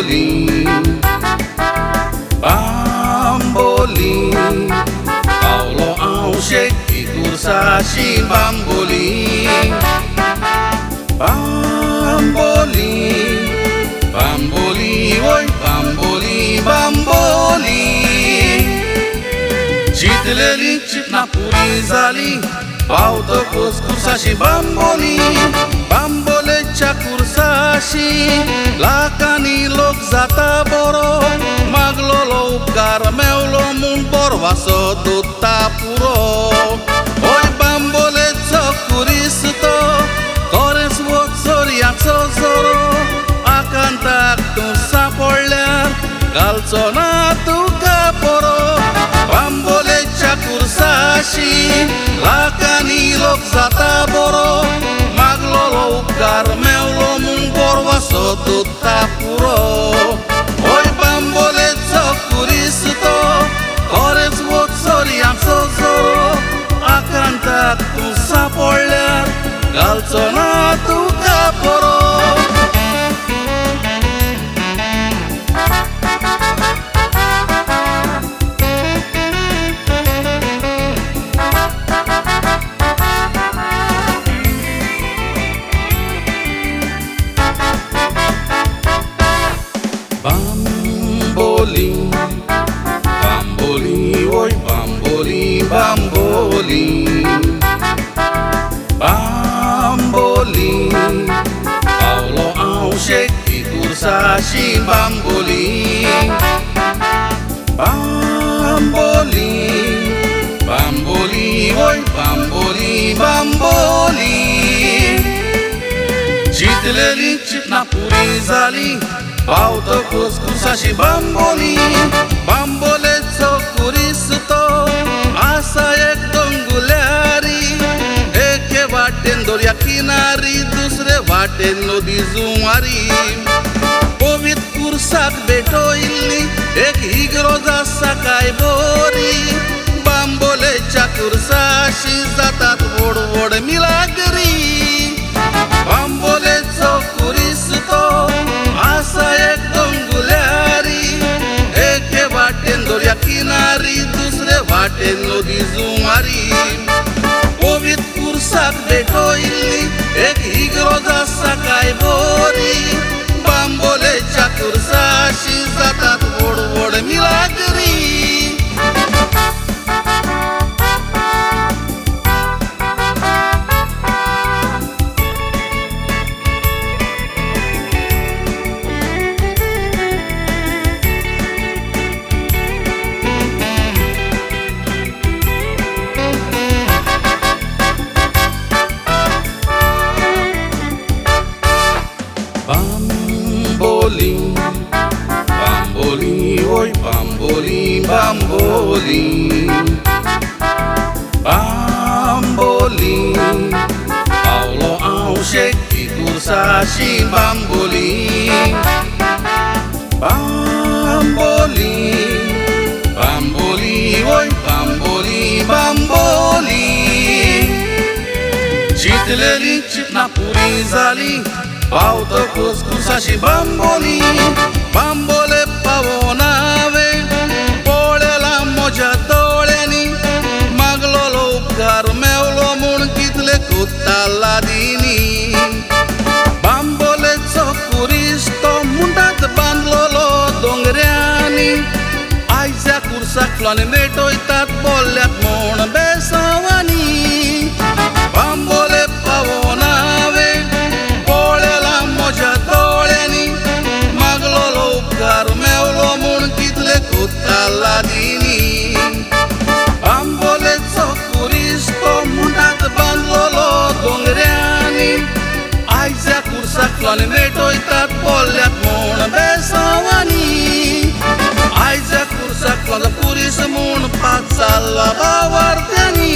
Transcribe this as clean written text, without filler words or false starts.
Bambolim, Bambolim, Paulo हांव शेकी कुर्साशी बांबोली, बांबोली, बांबोली, वय बांबोली, बांबोली. चिंतलेली चिंतना पुरी जाली, पावतकूच कुर्साशी बांबोली. बांबोलेच्या कुर्साशी लाखांनी लोक जाता बरो, मागलोलो उपकार मेवलो म्हूण बरवासो दुत्ता पुरो. ओय बांबोलेचो कुरीस तो खरेंच वचोरयाचो जोरो, आकांताक तूं सांपडल्यार घालचो ना तुका बरो. बांबोलेच्या कुर्साशी लाखांनी लोक जाता बरो, मागलोलो उपकार मेवलो म्हूण बरवासो दुत्ता पुरो. ओय बांबोलेचो कुरीस तो खरेंच वचोरयाचो जोरो, आकांताक तूं सांपडल्यार घालचो ना तुका बरो. Bambolim, bambolim, oi bambolim, bambolim, bambolim, Paulo हांव शेकी कुर्साशी बांबोली, बांबोली, बांबोली, ओय बांबोली, बांबोली. चिंतलेली चिंतना पुरी जाली, पावतकूच कुर्साशी बांबोली. बांबोलेचो कुरीस तो आसा एक दोंगुल्यारी, एके वाटेन दर्या किनारी, दुसरे वाटेन नदी जुंवारी. पवीत कुर्साक भेटयिल्ली एक इगरोज आसा काय बरी, बांबोलेच्या कुर्साशी जातात व्हड व्हड मिलाग्री. बांबोलेचो कुरीस तो आसा एक दोंगुल्यारी, एके वाटेन दर्या किनारी, दुसरे वाटेन नदी जुंवारी. पवीत कुर्साक भेटयिल्ली एक इगरोज आसा काय बरी, बांबोलेच्या कुर्साशी जातात व्हड व्हड Milagres. Bambolim, bambolim, oi bambolim, bambolim, bambolim, Paulo हांव शेकी कुर्साशी बांबोली, बांबोली, बांबोली, ओय बांबोली, बांबोली. चिंतलेली चिंतना पुरी जाली, पावतकूच कुर्साशी बांबोली. बांबोले पावोना हांवें पळयला म्हज्या दोळ्यांनी, मागलोलो उपकार मेवलो म्हूण कितले कुत्तालादीनी. बांबोलेचो कुरीस तो मुंडात बांदलोलो दोंगऱ्यांनी, आयच्या कुर्साक फुलांनी भेटयतात बोल्ल्यात म्हूण बेसांवांनी. बांबोले पावोना हांवें पळयला म्हज्या दोळ्यांनी, मागलोलो उपकार मेवलो म्हूण कितले कुत्तालादीनी. बांबोलेचो कुरीस तो मुंडात बांदलोलो दोंगऱ्यांनी, आयच्या कुर्साक फुलांनी भेटयतात बोल्ल्यात म्हूण बेसांवांनी. आयच्या कुर्साक फुलांचो कुरीस म्हूण पाचारला बावार्थ्यांनी.